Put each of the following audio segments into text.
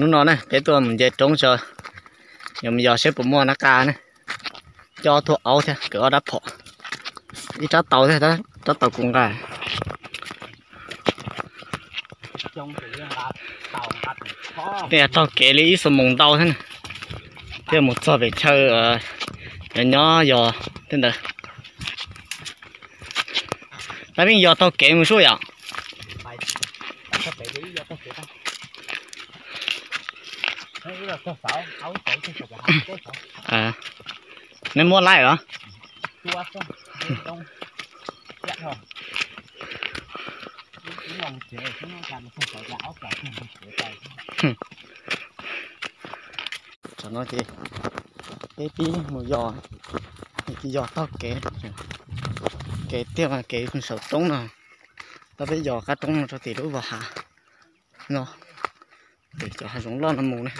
Hnub no ne peb tuaj mus nce roob tso, yuav mus yos saib puas muaj nab qa ne. Coj ob tug aub thiab kwv ob rab phom, ib rab tau thiab, rab tau kuv nqa. Tej taug kev li ib xuab moos ntau thiab, thiaj mus txog pem chaw nyob yos tej ntawd. Tab pheej yos taug kev mus sub yom. Neb muab laij los? Tam no ces peb pib mus yos, yos taug kev, kev tiaj kev saum roob no, tab peb yos qab roob no rau tim lub vos hav no, cov hav zoov loj no mus na.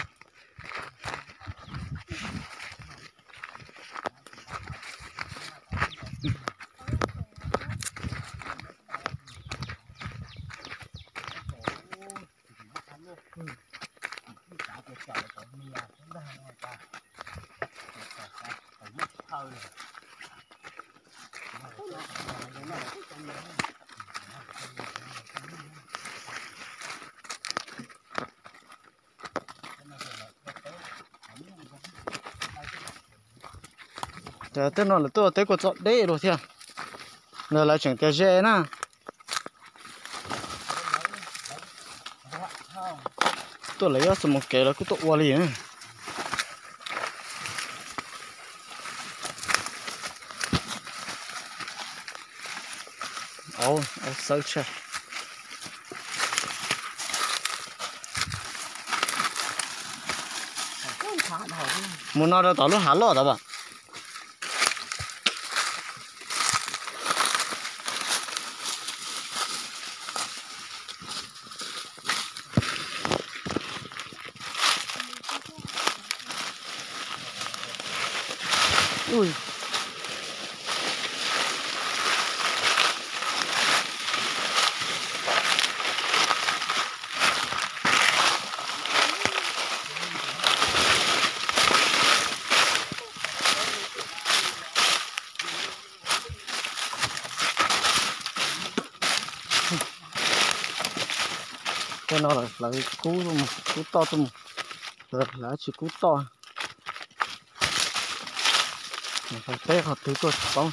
Cov tej no lawv tuaj teb kua txob deb dua thiab, lawv tseem tias ze na. Tuaj lawv yuav xus mus kev lawv kuj tuaj ua li. Aub, aub xawb tshaj. Mus no rau tom lub hav loj tod as. Tej no lawv kub, kub toj tuaj mus, lawv tsis kub toj. Qhov teb qhov twg tuaj tsis paub.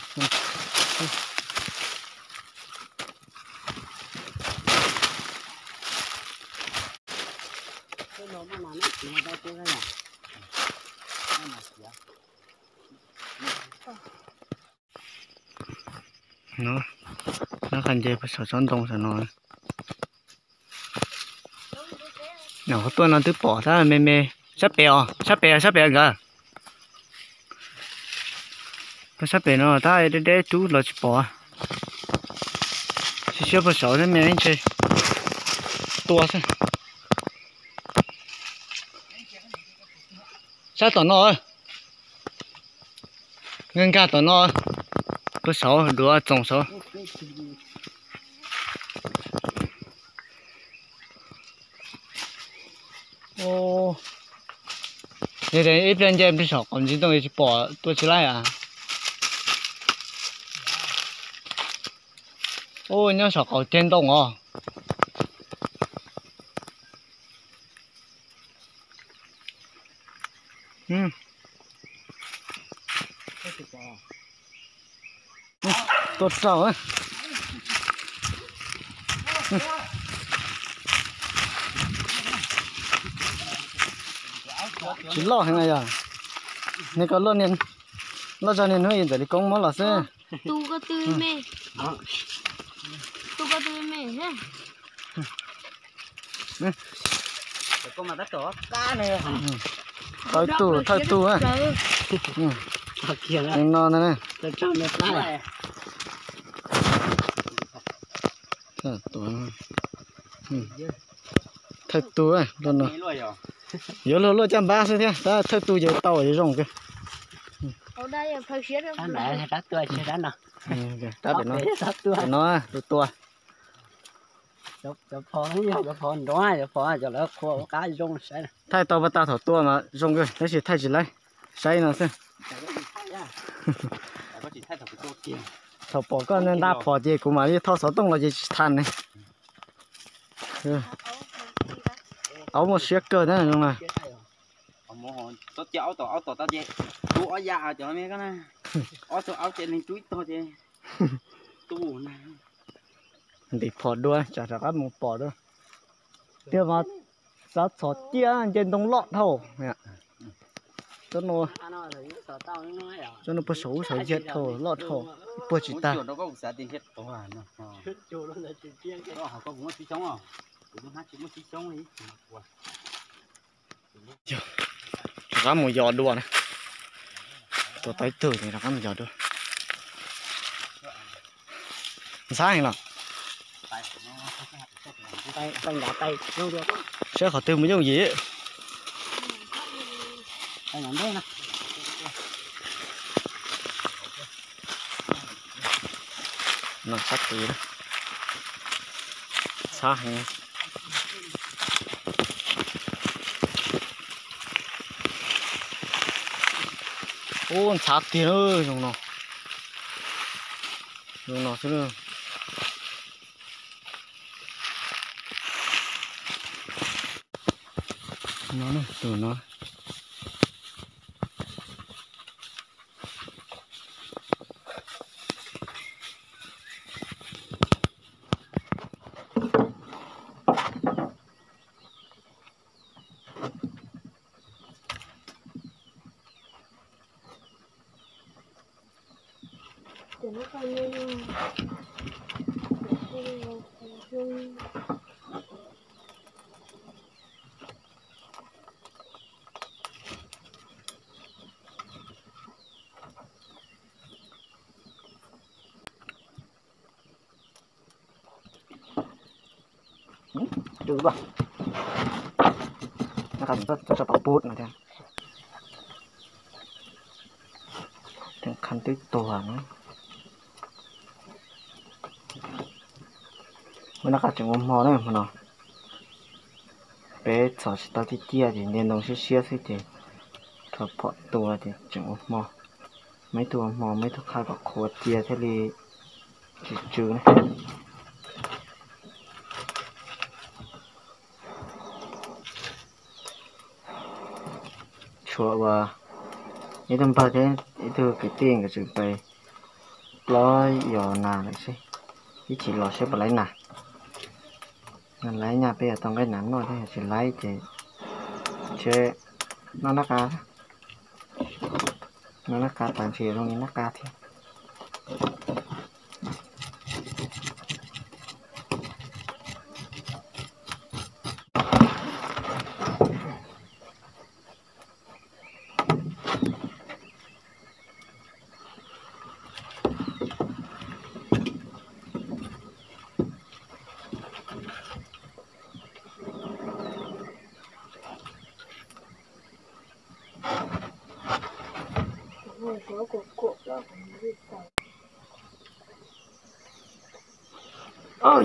No, nab qa nce puag saum tsob ntoo saum no. Nyuam qhuav tuaj no twb pom tab me me. Sab pem os, sab pem, sab pem nkawd. Puag sab pem no tab deb deb rub los tsis pom. Siab siab puag saud thiab me ntshe tua xwb. Sab tom no, nkag nkag tom no, puag saud duav txoos saud. Yog tias ib pliag nce plig saum qaum ntsis ntoo tsis pom tua tsis laij as. Ub, nyob saum qaum ceg ntoo os. Tuaj raug. Tsis loj heev na yog. Nej ko loj zog niaj hnub ntawm li koob muab los xwb. Thawj tug, thawj tug. No, thawj tug, no yuav luag luaj caj npab xwb thiab, tab thawj tug ces tau yuav zoo kawg. Rab pem no, tus tua. Cov, cov phom, cov phom nrov, cov phom cov lawv qhuas ua qab zoo saib. Thaij tau pas tas thaum tua mas zoo kawg, tab sis thaij tsis laib, saib no xwb. Thaum pom koj nta phom ces kuv mam li thauj xov tooj los ces tsis thaij ne. Aub muaj siab kawg thiab zoo na. Ntim phom dua tsam rov qab mus pom dua. Tiag mas xav txhom ciaj nce ntoo loj dhau. Tsob no puag saum ub saum yaj dhau loj dhau, puag tsis tag. Rov qab mus yos dua na. Tua tau ib tug ces rov qab mus yos dua. Ntxhab heev los. Saib qhov twg mus yooj yim. No sab tid, ntxhab heev. Ub, ntxhab tiag, zoo no, zoo no xwb. No, tus no. Rwg, tso pov put no thiab. Khab twb tuag na. Ua nab qa tseem ua hmo na hmo no. Peb txhom tsis tau tiag tiag ces nce ntoo siab siab xwb ces rho phom tua ces tseem ua hmo. Muaj ib tug ua hmo, muaj ib tug qhaib kom qhuav cia thiaj li tsw tsw na. Tshuav uas ib tug npawg thiab ib tug kwv tij nkawd tseem pais plob yos nas lawm seb, ib chim los seb puas laib nas. Laib nyaj peb yuav tau nqaij nas noj thiab, tsis laib ces ntshe noj nab qa, noj nab qa tas ntshe zoo li nab qa thiab.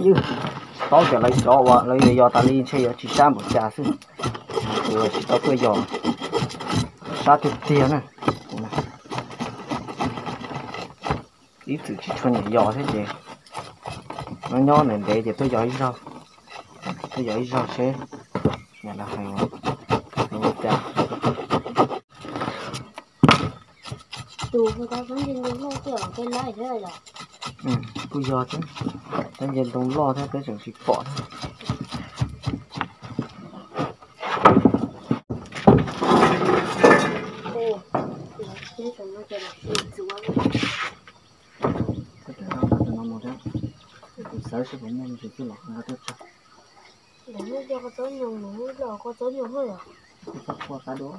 Ywg, tsis paub tias lawv cov uas lawv yuav yos tas li ntshe yuav tsis sab npaum cas xwb. Tsis tau tuaj yos, sab tiag tiag na. Ib txwm tsis tshua nyiam yos thiab ces nyob nyob ntev ntev ces tuaj yos ib zaug, tuaj yos ib zaug seb yog lawv hais ua cas. Kuj yog thiab, tab nce ntoo loj thiab peb tseem tsis pom thiab. Xawv seb puas muaj ntsis twb los nqa tuaj tso. Koj txhob qhuas qab dua.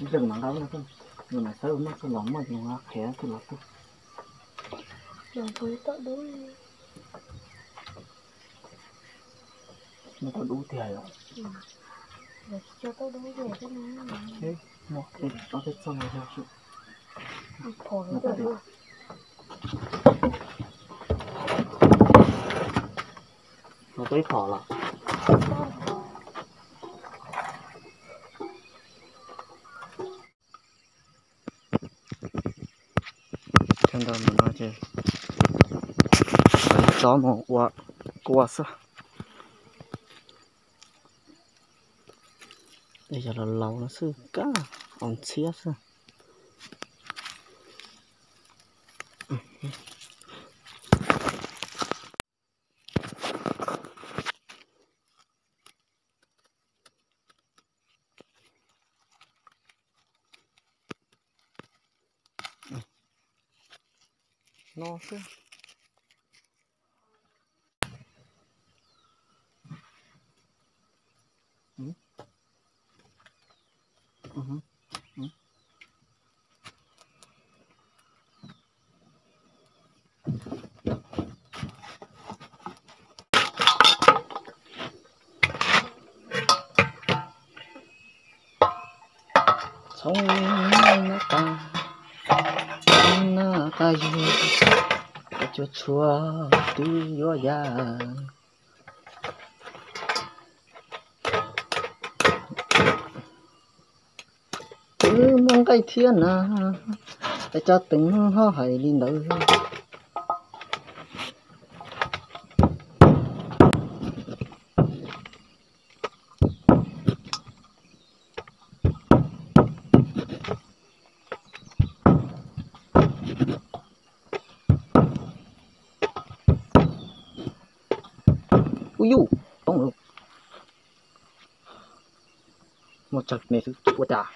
Ib pliag mam nqa, nws mam xawb muaj txuj los muaj ces qhia txuj los tuaj. Muaj tau dub tiag yom? Muaj ob peb txoj no yog. Phom no. Mus tau ib phom los. Thaum ntawd mus no ces tsov mus ua kua xwb. Tej yog laus laus no xwb, kab aus ntxhiab xwb. No xwb. Txhob na tas, na tas yus, cua tshua twb yuav ya. Twb muaj nqaij thiab na, es cov teev ho hais li ntawd. Ub yuj, poob lawm. Muaj tsawg me xwb ua cas.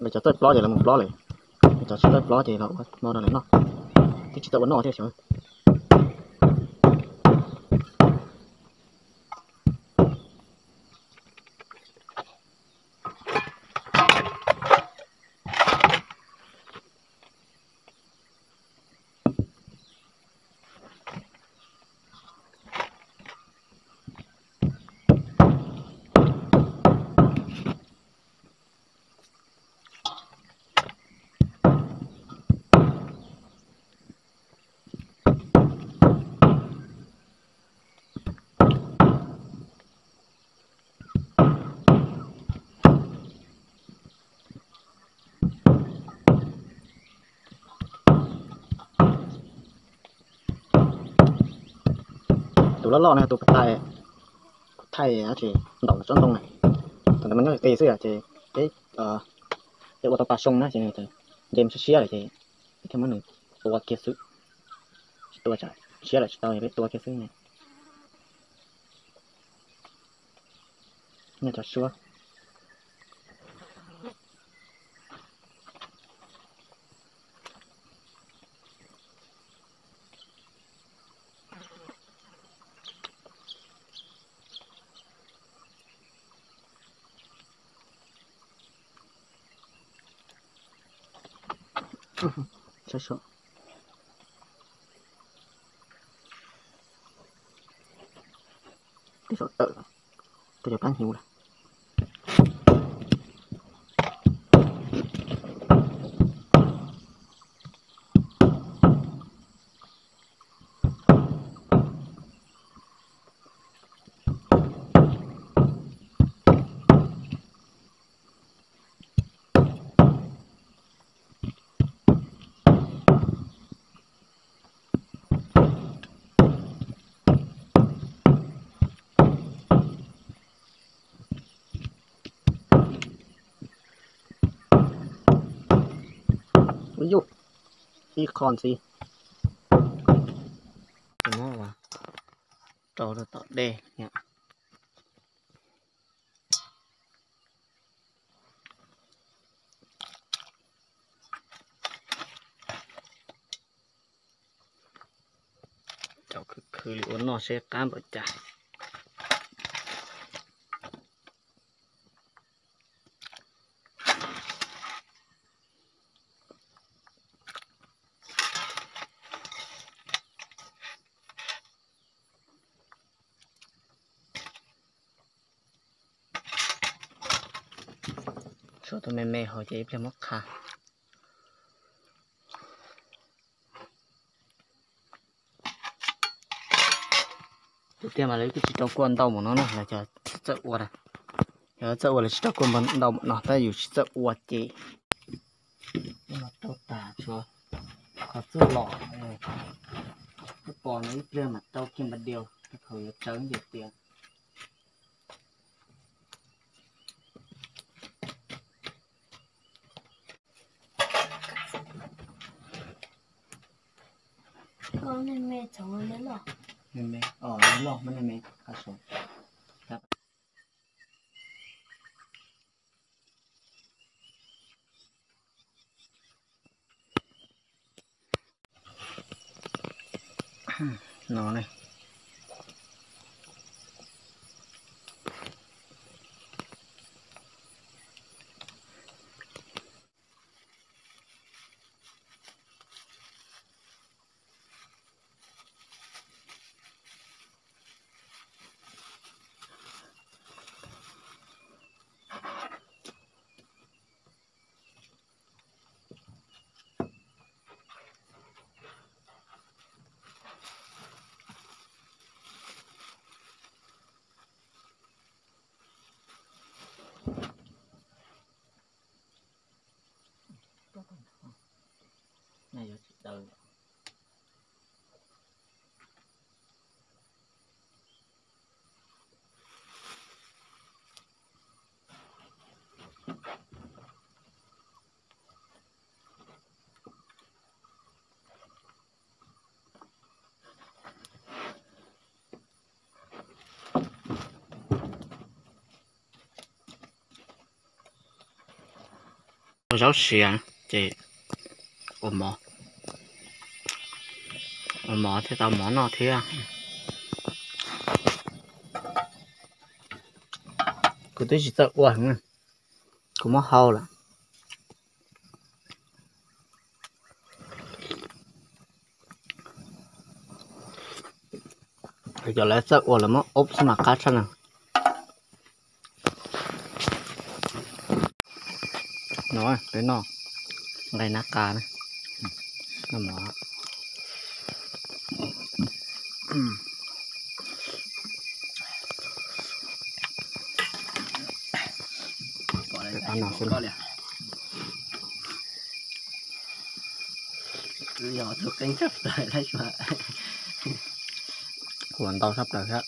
Lawv cov txawj plob ces lawv mus plob lawm, lawv cov tsis txawj plob ces los ua hmo rau lawv noj, twb tsis tau ua noj thiab xyov. Tus loj loj no tus kuv thaij, kuv thaij ces ntaus tsob ntoo na, thaum ntawd mas nyob qis xwb ces peb, peb ua tau pas xyoo na ces nws nce mus siab siab lawm ces peb thiaj muab nws tua kiag xwb. Tsis tua tsam siab lawm tsis tau peb tua kiag xwb. Nyob cov suab. Saib saib. tej zaum tawm rau cov plab hnyuv lawm. Ub yuj, ib qho ntxiv. Tus no rau rau tom dej yom. Cov khwv khwv li ua noj seb qab npaum cas. Tshuav tus me me hauv ces ib pliag muab qha. Tiag tiag mas lawv kuj tsis tau kua ntau npaum no na, lawv cov txawj ua na. Yog txawj ua lawv tsis tau kua ntau npaum no, tab yus tsis txawj ua ces rau tag tshuav qhov txuj los, twb pom no ib pliag mas tau kiag npa diaus, thaum yuav tsawv tiag tiag. Me me, me me, loj, muab me me qha saum. No ne. Ua zaub siav ces ua mov, ua mov thiaj tau mov noj thiab. Kuv twb tsis txawj ua heev, kuv muab hau lawm. Cov lawv txawj ua lawv muab ob xwb mas qab tshaj na. No peb noj nqaij nab qa na, noj mov. Ua ntau sab plaws thiab.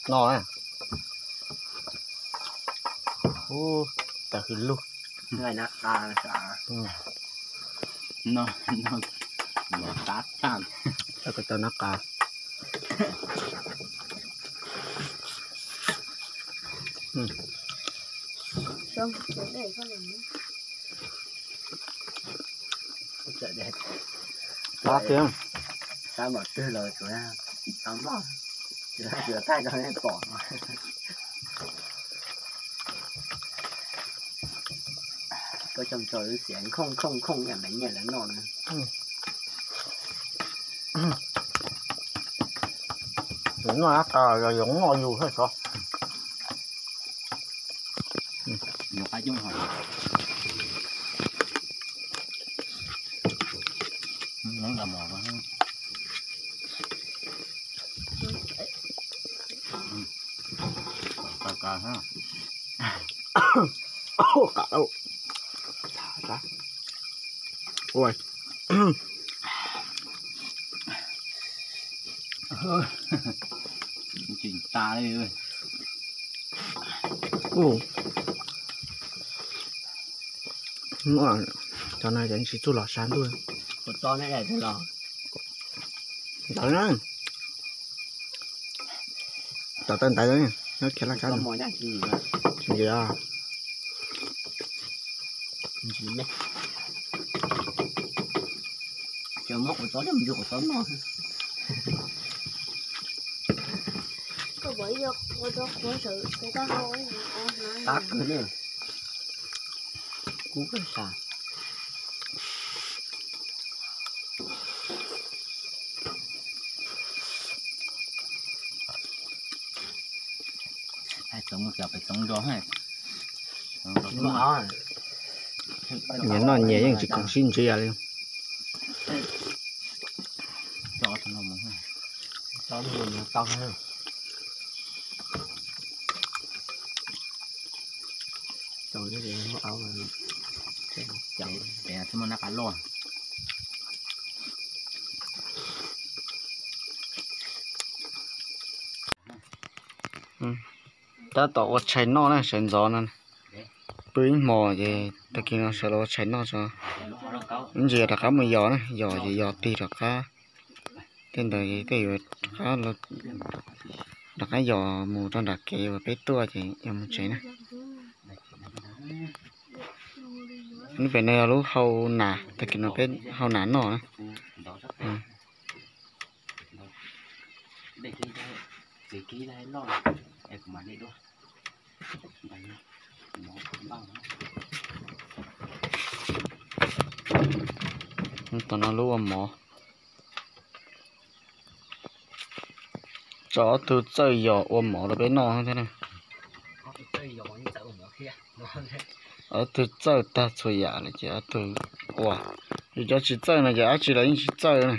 No, tawg hws lug. Tawg nab qa. Qab tiag. Sab npaum twg los tsuav tau noj, tsuav thaij rau nej pom. Koj coj tso lub xiav khooj khooj khooj nyiam me nyiam lawv noj na. Noj qab yog noj yus thiab xyov. Tsis tas li. Cov no tsis txuj los sab ntuj. Ntawd na. Tom tawm ntawd, nyob kiag laj kab. Qab kawg li. Kub kawg sas. Txoov cov pem txoov nrog. Nyias noj nyias yeej tsis khoom sib ntsib li. Tab tom ua tshais noj na, sawv ntxov no. Pw ib hmos ces tag kis no sawv los ua tshais noj tso. Ib ntsis rov qab mus yos na, yos ces yos tig rov qab. Tej ntawd tej yuav rov qab yos mus rau nram kev uas peb tuaj ces yos mus tsev na. Lub pem no yog lub hau nas, tag kis no peb hau nas noj na. Tom no lub ua mov. Tso ob tug txawj yos ua mov rau peb noj thiab na. Ob tug txawj tag txhua yam lawm ces ob tug ua. Yus cov tsis txawj no ces dab tsi los yeej tsis txawj na.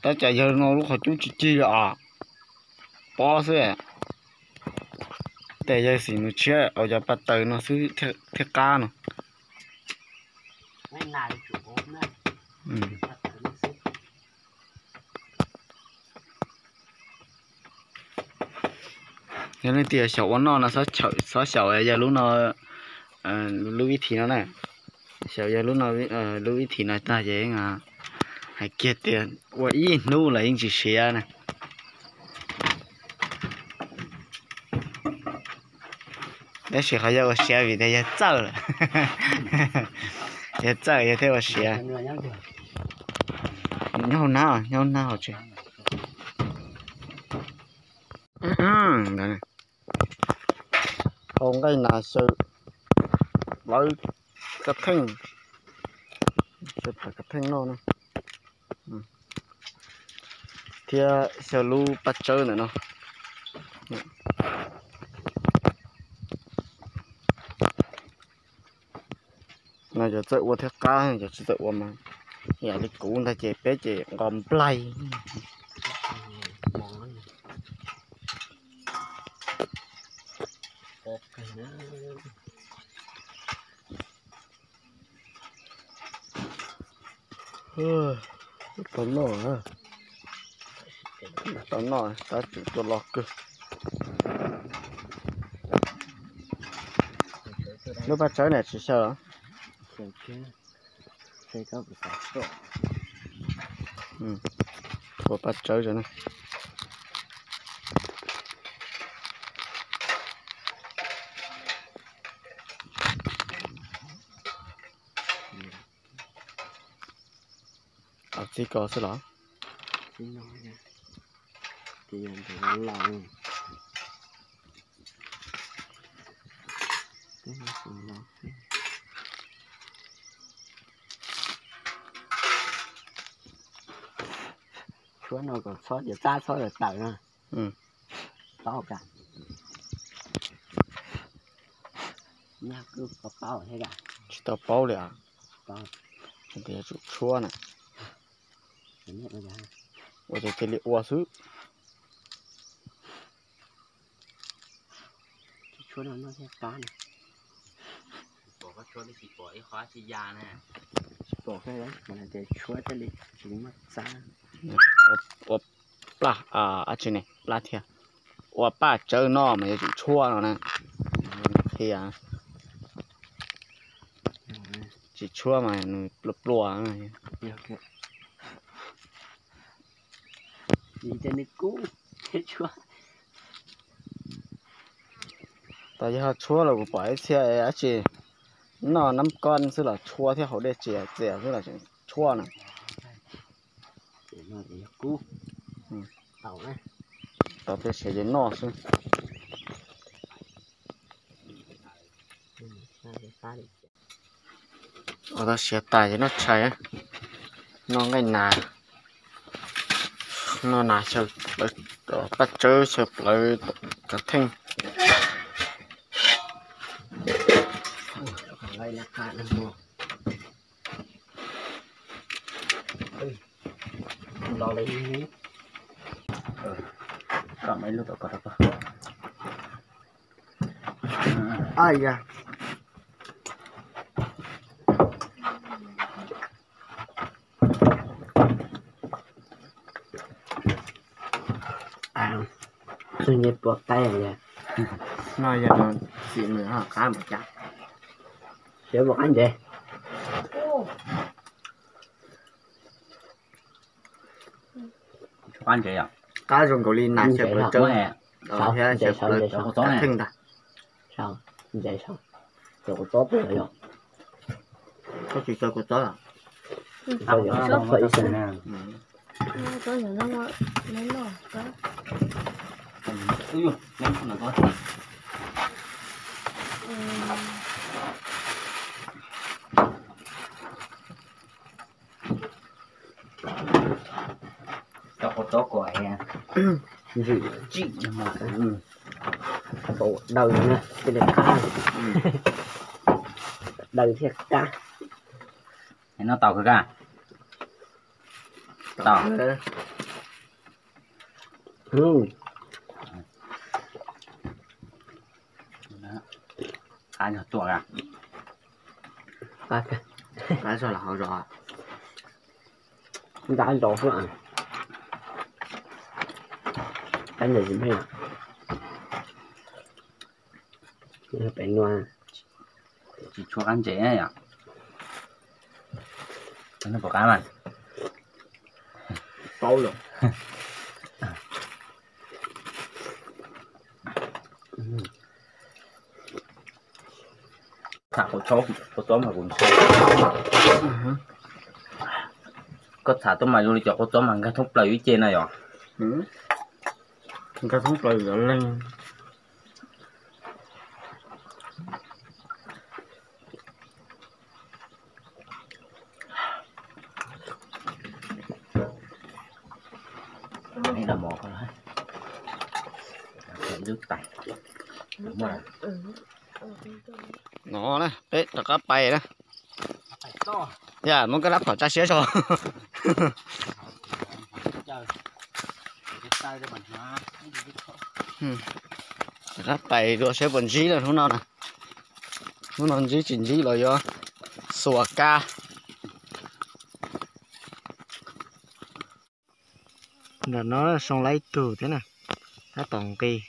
Tab cas yawg no lub qhov cub tsis cig li os. Pob xwb. Tej yawg xim nus tshiab ua cov pas taws no xwb thiaj qab no. Yog leej twg xyaum ua noj no txhob xyaum yawg lub no, lub vib thim no na. Xyaum yawg lub no, lub vib thim no tag ces hais kiag tias ua ib hnub los yeej tsis siav na. Tab sis qhov yog ua siav vim tias yog txawj lawm. Yog txawj yog thiaj ua siav. Nyob hauv nab, nyob hauv nab hauv tsev. Hau nqaij nas xyaw lawv kab theej, xyaw kab theej noj na, thiab xyaw lub paj tsawb ntawm no. No cov txawj ua thiab qab, cov tsis txawj ua mas yam li kuv ntag ces peb ces nqos nplaig. Tau noj, tau noj, tab tseem tuaj loj kawg. Lub paj tsawb na tsis xyaw los? Ua paj tsawb na. Txij ko xwb los? Tshuab no kom txhob ces tab txhob tawm tawm no. Paub ka. Nyab kuj paub paub thiab ka. Tsis tau paub li os. Hais tias yuav tsum tshuab na. Ua ces cia li ua xwb. Tshuab no noj thiaj qab na. Pom koj tshuab twb tsis pom ib qho dab tsi ya na. Tsis pom koj mas hais tias tshuab thiaj li tsis muaj txab. Ua plaj, dab tsi ne, plaj thiab. Ua paj tsawb noj mas yuav tsum tshuab no na. Qhia. Tsis tshuab mas nws pluas pluas. Tab yog tshuab los kuv pom ib txhia dab tsi noj nab koj xwb los tshuab thiab, haus dej txias txias xwb los tseem tshuab na. Tau tej siav ces noj xwb. Ua tau siav tas ces noj tshais, noj nqaij nas, noj nas xyaw plawv, paj tsawb xyaw plawv cov theej. Nws puas qaib, no yog xim nws ho qab npaum cas. Siav puas qab ntsev? Qab ntsev, qab zoo nkaus li nas xyaw plawv tsawb thiab xyaw plawv cov kua txob ntag. Ntsev, cov kua txob pem yog. Koj tsis xyaw kua txob los? Cov kua txob ko ntsim tsim, daws thiaj li qab, daws thiaj qab. Noj tau kawg ka? Tau. Qab nyuag tuaj ka. Qab zog los hauv zos. Ntab nrau xwb. Qab ntsev tsis meej. Pem nua. Tsis tshuav qab ntsev yom. Nws puas qab mas? Paub lawm. Tham kua txob, kua txob mas kuv ntshai. Koj tham tuaj mas zoo li cov kua txob mas nkag thoob plaws ib ce na yom. Nkag thoob plaws yov leeg. No na, peb rov qab pais na. Yam muab koj rab phom tsa siab so. Rov qab pais dua saib puas ntsib na hnub no na. Hnub no ntsib tsis ntsib los yuav xuas kab. Ntawm no soo laib tug thiab na, tab tom nqis,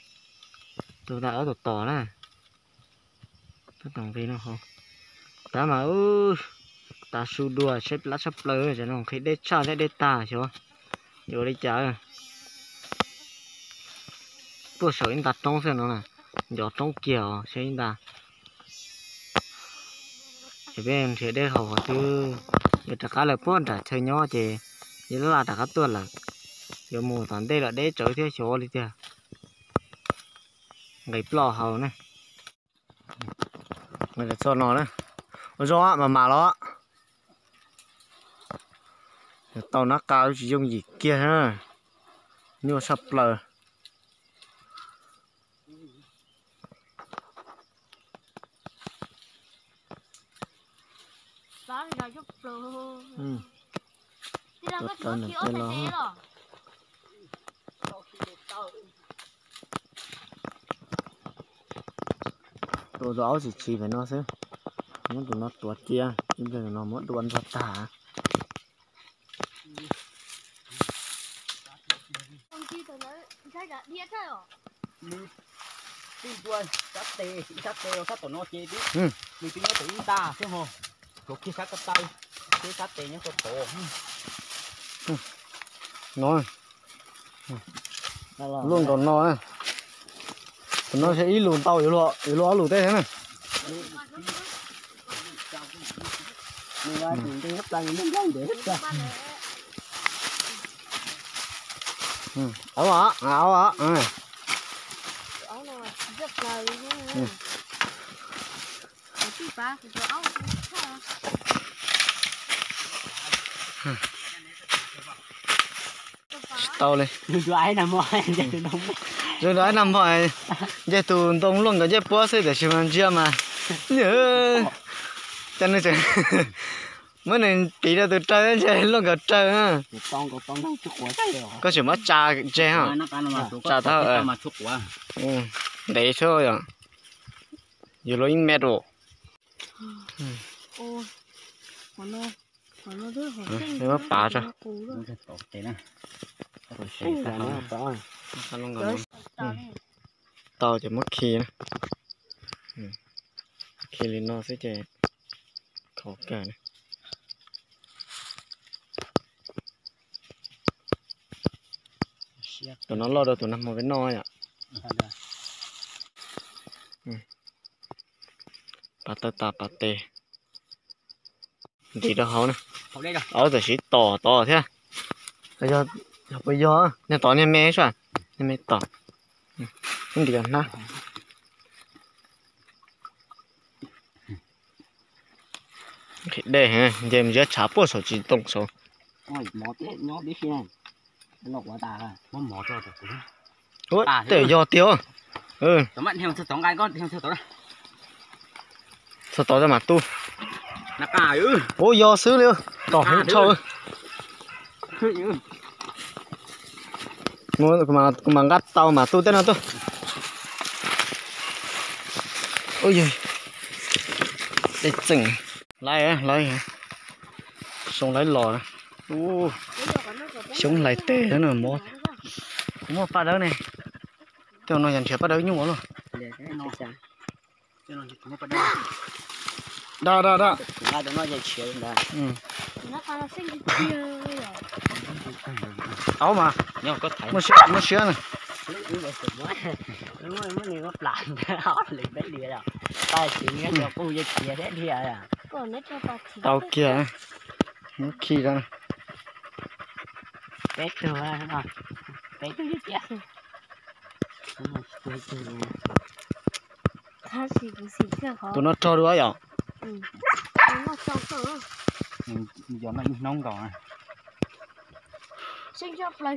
tug ntawm ob tug tos na, tab tom nqis no hauv. Tab mas ub, tas su dua, tsheb lab tshaj plaws, cov no nqhis dej tshaj thiab dej tag xyov yuav ua li cas. Tuaj saum ib nta roob xwb no na, ncov roob kiag os, saib ib nta. Ces peb nrhiav dej haus xwb, yuav rov qab lawm puag nram chaw nyob ces yuav laj rov qab tuaj lawm. Yuav mus tom ntej los deb tsawv thiab xyov li tiag. Nqis ploj haus na. Txoj no na, ua zoo mas mam los. Tau nab qa tsis yooj yim kiag na. Nyuaj tshaj plaws. Tuav rawv nram tej los. Tua tus aub tsis tsis pem no xwb. Muab tus no tuav cia, ib pliag tus no muab dua nrog tag. Nws twb tua sab tes, ib sab tes rau sab tom no ces twb, nws twb nyob tom ib nta xwb ho, rau kiag sab ko taw, kiag sab tes nyob rau tod. No, luaj nkaus no na. Tus no ib lus ntau yuav luag, yuav luag ob lus tej na. Aub, aub. Tsis tau li. Zoo nrog ib nag hmo nce tus ntoo luaj nkawd ncej puab xwb tiam sis mas ntsia mas, cas nws tseem muab nws piv rau tus raws ntshe luaj nkawd raws. Koj tseem muab tsa ntseg, tsa tau ntev xwb yom. Yuav luag ib mev. Muab pav tso. Tau ces muab khi na. Khi li no xwb ces khov kawg na. Tus no loj rau tus nag hmo peb noj yom. Pav taw tas pav tes. Ntim rau hauv na. Aub tam sim tom tod thiab. Yog puas yog, niag tod niag me sua, niag me tom. Ntim hnab. Nqhis dej, nce mus ziab tshav puag saum tsis ntoo saud. Tej yog tiag. Txog tod mam tu. Ua yog xwb li, tom heev dhau. Kuv mam nqa tau mam tu tej no tuaj. Dej txeem, laiv, laiv, xyoob laiv los, xyoob hlais tes no, kuv muaj paj dawb ne, tej no yog nrhiav paj dawb nyuaj luaj. Da da da. Aub mas, muaj siab na. Tau kiag, muab khi rau. Tus no rog dua yom.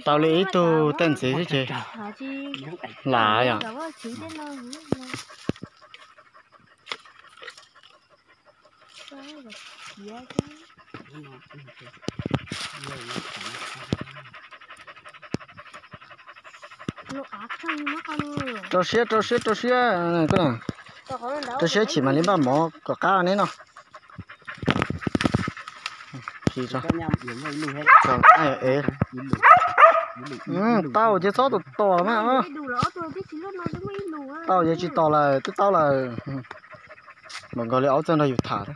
Tau li ib tug tej ntxiv xwb ces lam yom. Rau siab, rau siab, rau siab, rau siab chim mam li npaj mov kom qab neb noj. Tau ces txhob tos tos mas. Tau ces tsis tos lawm, twb tau lawm. Npaum nkaus li aub txawj nrog yus tham.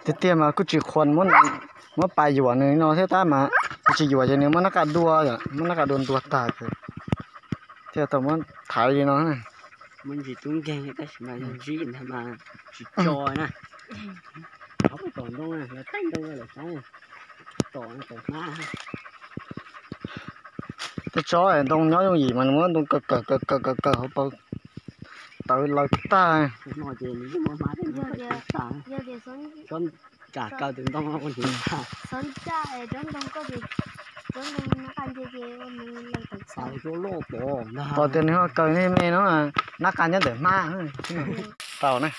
Tiag tiag mas kuj tsis qhuas muab pas yuam nws no thiab tab mas, kuj tsis yuam ces nws muab nab qa dua, muab nab qa dua ntuag tag ces thiaj tau muab thaiv li no. Muab ntsis tub nkeeg tab sis mas yog ntsib ntag mas tsis tso na. Tej tsob ntoo nyob yooj yim mas nws muab ntoo kawg kawg kawg kawg kawg hauv paus tawv lawv tag. Pom tias nws ho kaw nej me no, nab qa nyob ntawm hmab. Tau na.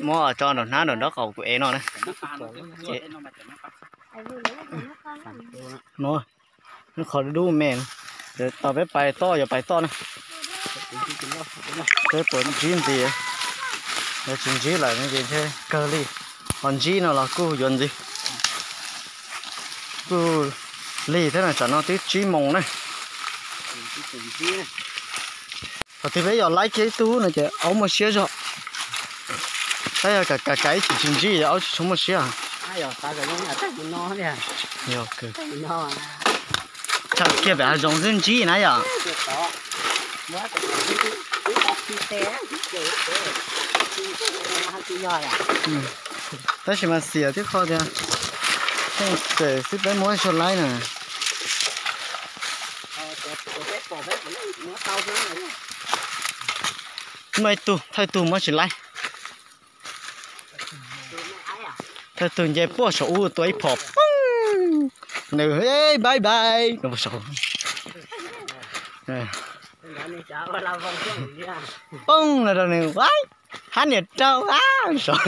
Muab tso nram hnab nram nraub qaum kuv ev no na. No, qhov dub me no. Tos peb pais toj, yuav pais toj na. Peb puas ntsib ntxiv, yog tsis ntsib lawm no ces ntshe kawg li. Ho ntsib no los kuj yuav ntxiv. Kuj lig thiab na, tsam no twb tsib moos na. Qhov twg peb yog laib kiag ib tug no ces aub muaj siab zog. Tab yog kav kav ib chim tsis ntsib ces aub tsis tshua muaj siab. Thaum kiag pem hav zoov xwb ntsib na yom. Tab sis mas xiam tib qho tias pheej xwm xwb peb muab tsis laib na. Muaj ib tug, thawj tug muab tsis laib. Thawj tug nce puag saum ub tua ib phom poob. Nws bye bye no saud. Poob no rau nws, hab niam rau a saud.